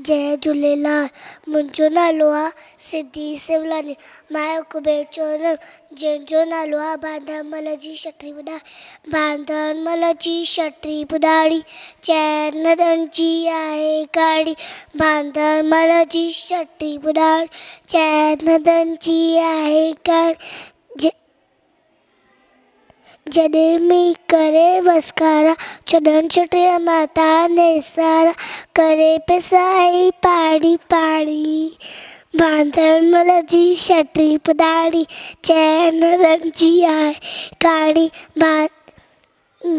جئي جهوليلال، منهنجو نالو آ سڌي سولاڻي، مان هڪ بيت چوندم جنهن جو نالو آ بانڌڻ مل جي ڇٽي پڄاڻي، بانڌڻ مل جي ڇٽي پڄاڻي، چئن ڏن جي آهي ڪهاڻي، بانڌڻ مل جي ڇٽي پڄاڻي، چئن ڏن جي آهي ڪهاڻي. جڏهن مينهن ڪري وسڪارا، ڇڏن ڇٽيء مان تان نيسارا، ڪري پسائي پاڻي پاڻي. باندر مل جي ڇٽي پڄاڻي، چئن رن جي آهي ڪهاڻي.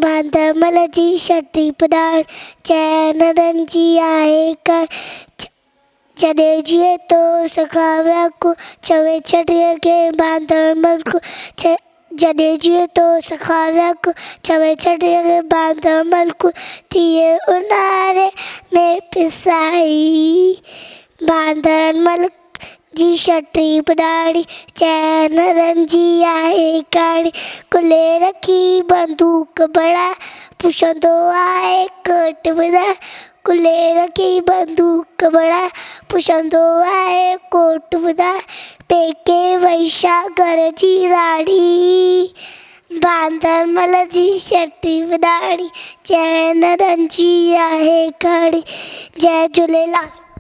باندر مل جي ڇٽي پڄاڻي، چئن رن جي آهي ڪهاڻي. جڏهن جيئي تو سکان وياڪو، چوي ڇٽيء کي باندر ملڪ. جڏهن جيئي تو سکان وياڪو، چوي ڇٽيء کي باندر ملڪ. ٿئي اونهاري ۾ پسائي، باندر ملڪ جي ڇٽي پڄاڻي، چئن رن جي آهي ڪهاڻي. ڪلهي رکي بندوق بڻائي، پڇندو آهي ڪوٽ ٻڌائي. ڪلهي رکي بندوق بڻائي، پڇندو آهي ڪوٽ ٻڌائي، پيڪي وئي ڇا گهر جي راڻي، باندر مل جي ڇٽي ٻڌاڻي، چئن رن جي آهي ڪهاڻي. جئي جهوليلال.